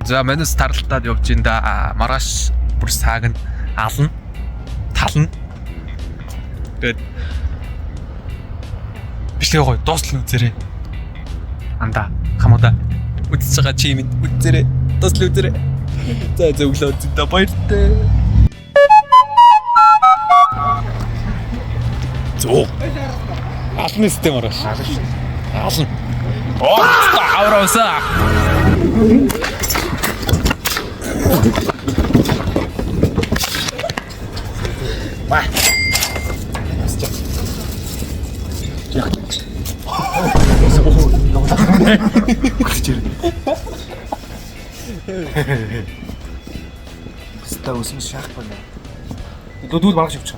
За манайс таралтаад явж ин да. Маргааш бүр сааг нь ална. Тална. Тэгээд бичлэг гоё дуустал нь үзээрэй. Анда хамаада үзэж байгаа чи минь үзээрэй. Дуустал үзээрэй. За за өглөө үзэн да баяртай. Зөө. Алны систем маргааш. Ална. Оо, авраасаа. Ста өсмөс шаах байна. Дүүл маргааш явчих.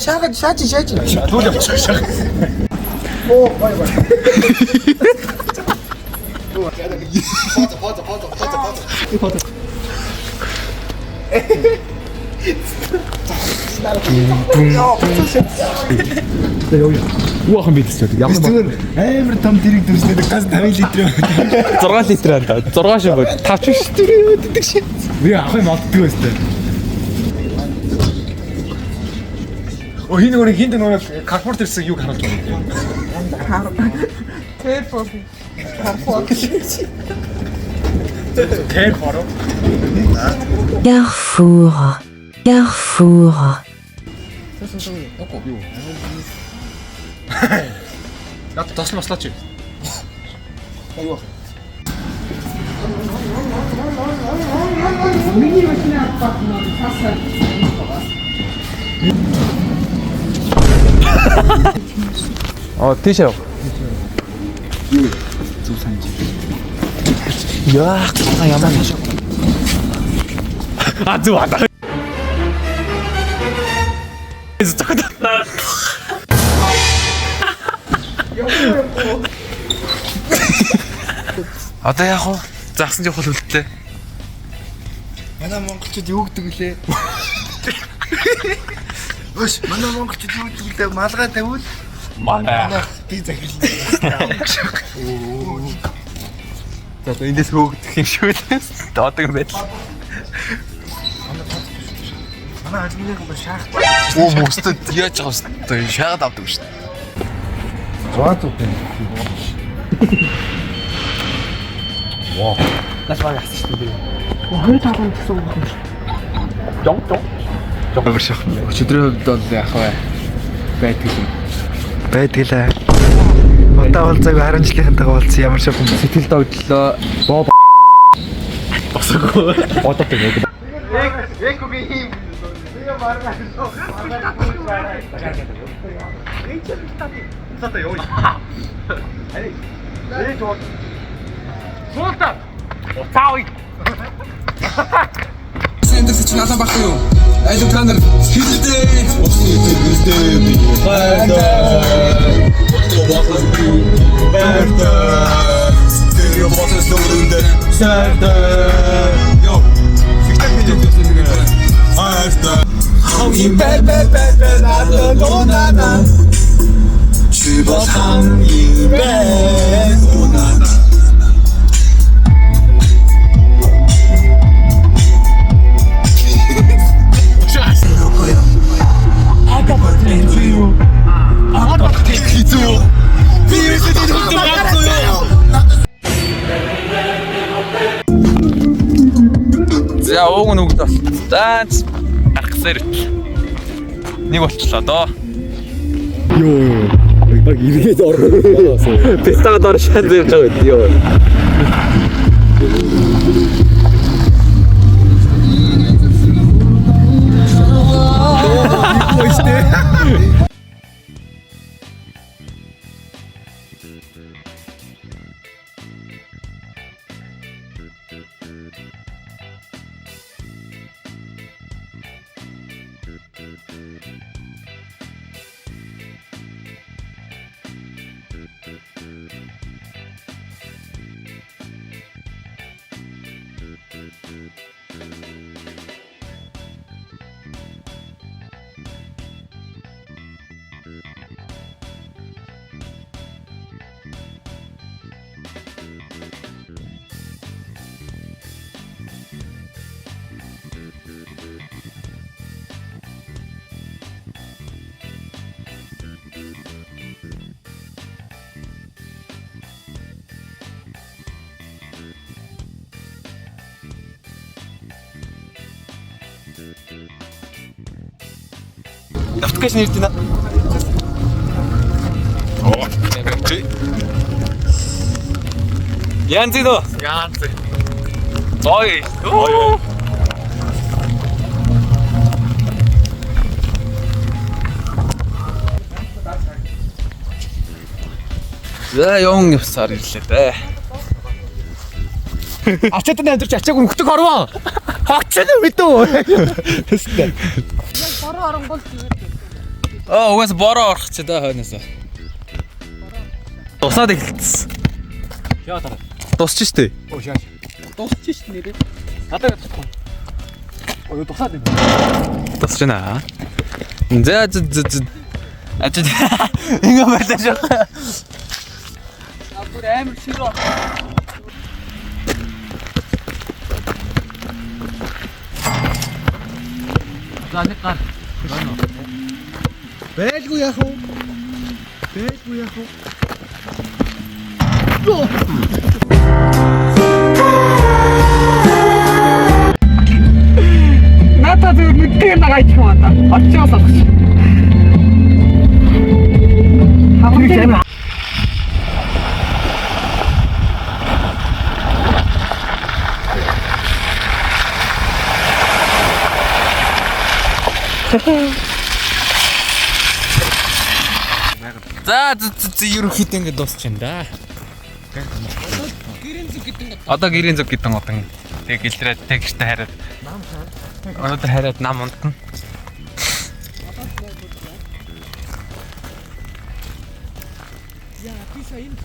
Шаагаад шаач шаач. Дүүл явчих шах. Оо бай бай. Юу ахын бидс ч ямар Зүгээр амар том дэрэг дүрслээд газ 50 литр. 6 литр анда 6 шиг бод 5 ч шүү дээ шиг. Би авах юм олддог байстай. Оо хин нөгөө хин нөгөө Carrefour ирсэн юг харуулж байна. Carrefour. Carrefour. Carrefour. Carrefour. Carrefour. Наад тослон маслаач. Юу ах. Миний машины авах нь тасаа. Оо тийш яв. Зүг санаж. Яа, ямар юм. А зүг ата. Одоо яах вэ? Загсан чухал үлдлээ. Манай монголчууд юу гэдэг вүлээ? Өш, манай монголчууд юу гэдэг вүлээ? Малгай тавиул Манай. би захирлаа. За одоо эндээс хөөгдөх юм шиг үлээ. Одоо юм байдал. Манай хажмынхан ба шаах. Оо мөстөд яаж байгаа вэ? Шаагаад авдаг шүү дээ. 6 зүг юм. Наш баг ассан шүү дээ. Хоёр талын гэсэн үг юм шиг. Жон жон. Жон шах. Өчигдрийн хувьд бол яах вэ? Байдаг юм. Байдаг лээ. Одоо уулзаагүй 10 жилийнхэнтэйгээ уулзсан ямар шав юм бэ? Сэтгэл догдлоо. Боо босоогүй. Бодоод байна. Сэндээс чинь алан байхгүй юу? Аль та нар хэлдээ. Усан итгэвтэй би хайртай. Бодлоо би байртай. Тэр бодлоо нүрэндээ сайртай. Йо. Фигтэн видео хийсэн нэг хайртай. Хамгийн бэ бэ бэ бэ надад унана. Чи бол хамгийн бэ унана. За ууг нь үгд бол. За гарах гэсээр итэл. Нэг болчлоо доо. Йоо. Баг эргээд орно. Пистаг дор шан зэвж байгаа үү? Йоо. Notification ирж байна. Оо. Янз дөө. Янз. Ой. Ой. За явн явсаар ирлээ дээ. Ачаад нь амьдарч ачааг өнгөтөг орвоо. Хогч нь мэдүү. Тэстэй. Бороо оронгол зүгээр. Аа угаас бороо орох чи даа хойноос. Дусаад эхэлсэн. Яа дараа. Дусч штэ. Оо шааш. Дуусчих шин нэрээ. Надад чадахгүй. Ой дусаад байна. Дусч байна. За за за за. Ачаа ингээ байлаа шах. А бүр амар ширээ. За нэг гар. Байлгүй яах вэ? Байлгүй яах вэ? Надад зүгээр мэддэг нэг айчих юм аа. Очиос авах. Хамт За за за ерөнхийдөө ингэ дуусч байна да. Одоо гэрийн зүг гэдэг удан. Тэг гэлрээд тэгштэй хараад. Өнөөдөр хараад нам унтна. Яа, би сая энэ